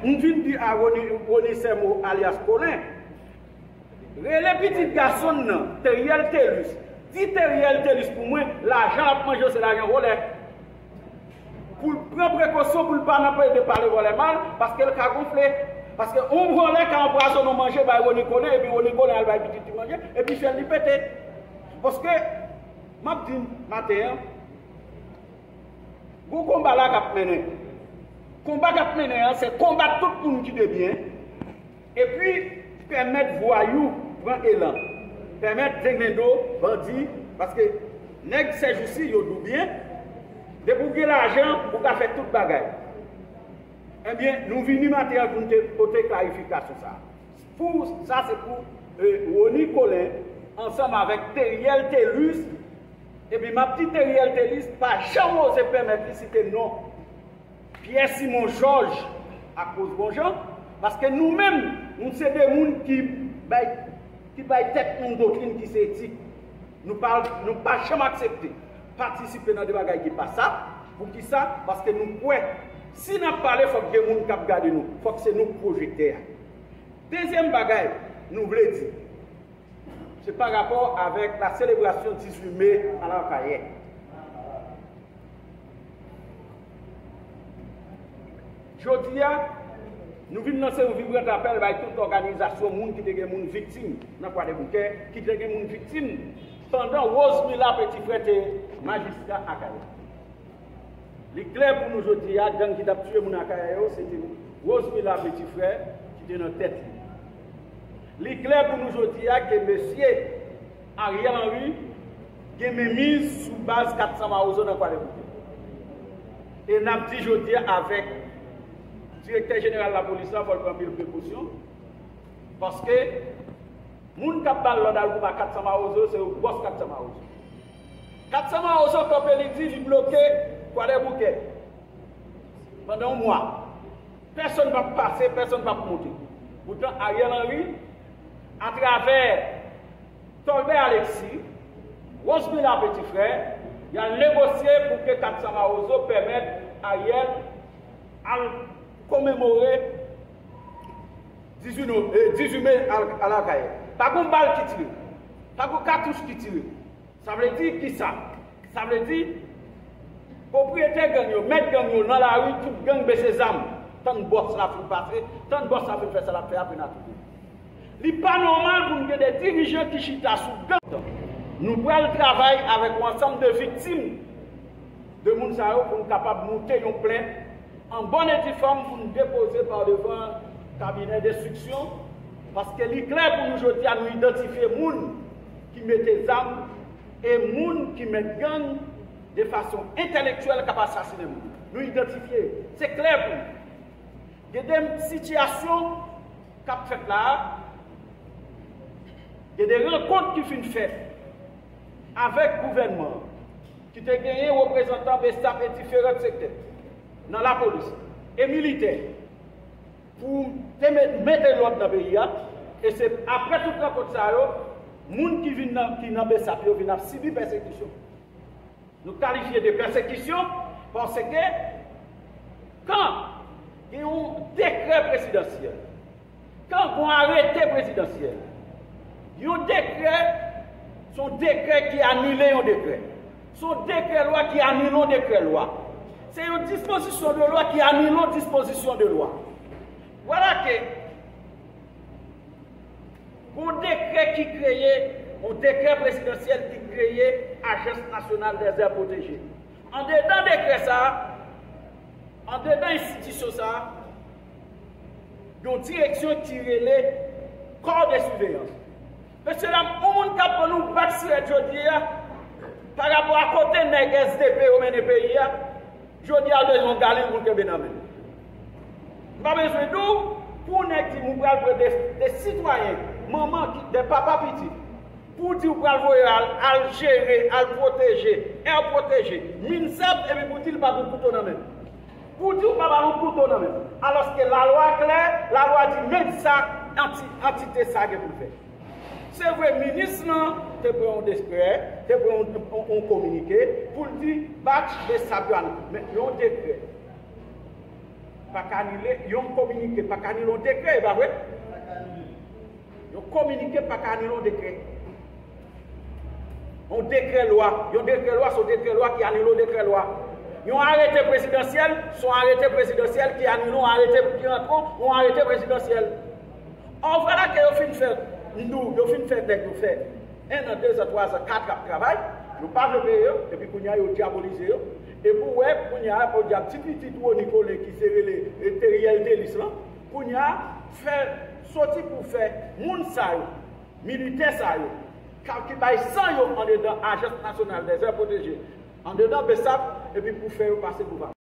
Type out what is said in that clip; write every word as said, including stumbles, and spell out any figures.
M vin di a Rony, Rony Sèmo alyas Kolen, rele pitit gason l nan, Teriel Telus. Di Teriel Telus pou mwen, lajan l ap manje yo se lajan vòlè. Pou l pran prekosyon, pou l pa nan plede pale vòlè mal, paske l ka gonfle. Paske yon vòlè ka anpwazonnen yon manje bay Rony Kolen, epi Rony Kolen al bay pitit li manje, epi fyèl li pete. Paske, m ap di n maten an, gon konba la k ap mennen. Konba k ap mennen an, se konbat tout moun ki debyen, epi pèmèt vwayou pran elan, pèmèt zenglendo, bandi, paske nèg sèjousi yo doubyen, depi w gen lajan, ou ka fè tout bagay. Ebyen, nou vini maten an pou n te pote klarifikasyon sa a. Pou sa, se pou eh, Rony Kolen, ansanm avèk Teriel Telus, epi m ap di Teriel Telus, pa janm oze pèmèt li site non Pyè Simon Jòj akoz bon jan, paske nou menm, nou se de moun ki bay, ki bay tèt nou doktrin ki se etik. Nou pa, nou pa janm aksepte patisipe nan de bagay ki pa sa. Poukisa? Paske nou kwè, si n ap pale, fòk gen moun k ap gade nou. Fòk se nou k pwojektè a. Dezyèm bagay nou vle di, se pa rapò avèk la selebrasyon dizuit me a Lakayè. Jodi a, nou vin lanse yon vibran rapèl bay tout òganizasyon moun ki te gen moun viktim nan Kwadèboukè, ki te gen moun viktim pandan Rosemila Petit Frère te majistra Akayè. Li klè pou nou jodi a, gang ki t ap tiye moun Akayè yo, se te Rosemila Petit Frère ki te nan tèt li. Li klè pou nou jodi a ke mesye Ariel Henry gen menmiz sou baz kat san Mawozo nan Kwadèboukè. E n ap di jodi a avèk direktè jeneral lapolis la, fò l pran anpil prekosyon, paske moun k ap ba l lòd al konba kat san Mawozo, se yo k bòs kat san Mawozo. Kat san Mawozo kanpe, li di li bloke Kwadèboukè pandan yon mwa. Pèsonn p ap pase, pèsonn p ap monte. Poutan, Ariel Henry, atravè Tolbert Alexis, Rosemila Petit Frère, y al negosye pou ke kat san Mawozo pèmèt Ariel al komemore dizuit no-, eh, dizuit me a, a Lakayè. Pa gon bal ki tire. Pa gon katouch ki tire. Sa vle di kisa? Sa vle di, pwopriyetè gang yo, mèt gang yo nan lari, tout gang bese zam. Tann bòs la fin pase, tann bòs la fin fè sa l ap fè, apre n a touye. Li pa nòmal pou n gen de dirijan ki chita sou gang. Nou pral travay avèk yon ansanm de viktim de moun sa yo pou n kapab moute yon plent an bòn e di fòm pou n depoze pa devan kabinè enstriksyon, paske li klè pou nou jodi a, nou idantifye moun ki mete zam e moun ki mèt gang de fason entèlektyèl k ap asasinen moun. Nou idantifye, se klè pou nou. Gen de sitiyasyon k ap fèt la a, gen de rankont ki fin fèt avèk gouvènman an, ki te genyen reprezantan BSAP e diferan sektè nan lapolis e militè pou te met, mete lòd nan peyi a. E se apre tout rankont sa yo, moun ki vin nan, ki nan BSAP yo vin ap sibi pèsekisyon. Nou kalifye de pèsekisyon paske kan gen yon dekrè prezidansyèl, kan gen yon arete prezidansyèl, yon dekrè, se yon dekrè ki anile yon dekrè. Se yon dekrè lwa ki anile yon dekrè lwa. Se yon dispozisyon de lwa ki anile yon dispozisyon de lwa. Vwala ke gon dekrè ki kreye, yon dekrè prezidansyèl ki kreye Ajans Nasyonal dèzè Pwoteje. Andedan dekrè sa a, andedan enstitisyon sa a, yon direksyon ki rele Corps de Surveillance. Mesye dam, yon moun k ap ban nou bak sirèt jodi a, pa rapò a kote nèg S D P yo mennen peyi a, jodi a, l bezwen yon galil pou l kenbe nan men l. M pa bezwen di w, pou yon nèg di m ou pral pran de, de sitwayen, manman, ki, de papa pitit, pou w di w pral voye al, al jere, al pwoteje, air pwoteje, MINSAP, epi pou w di l pa gen kouto nan men l. Pou w di w pa ba l yon kouto nan men l. Alòske lalwa klè, lalwa di men sa, anti, antite sa gen pou l fè. Se vre, minis lan te pran yon dekrè, te pran yon, yon, yon kominike pou l di batch BSAP yo al, men yon dekrè. Pa ka anile yon kominike, pa ka anile yon dekrè, e pa vre? Yon kominike pa ka anile yon dekrè. Yon dekrè lwa, yon dekrè lwa, se yon dekrè lwa ki anile yon dekrè lwa. Yon arete prezidansyèl, se yon arete prezidansyèl ki anile yon arete, ki rantre yon arete prezidansyèl. Or, vwala ke yo fin fè, m di w, yo fin fè nèg yo fè en an, de zan, twa zan, kat an ap travay, yo pa vle peye yo, epi kounye a yo dyabolize yo. Epi w wè, kounye a, podyab, ti pitit Rony Colin ki se rele, e, Theriel Thélice lan, kounye a, fè, soti pou fè moun sa yo, militè sa yo, ka, ki bay san yo andedan Agence Nationale des Aires Protégées, andedan BSAP, epi pou fè yo pase pou vag.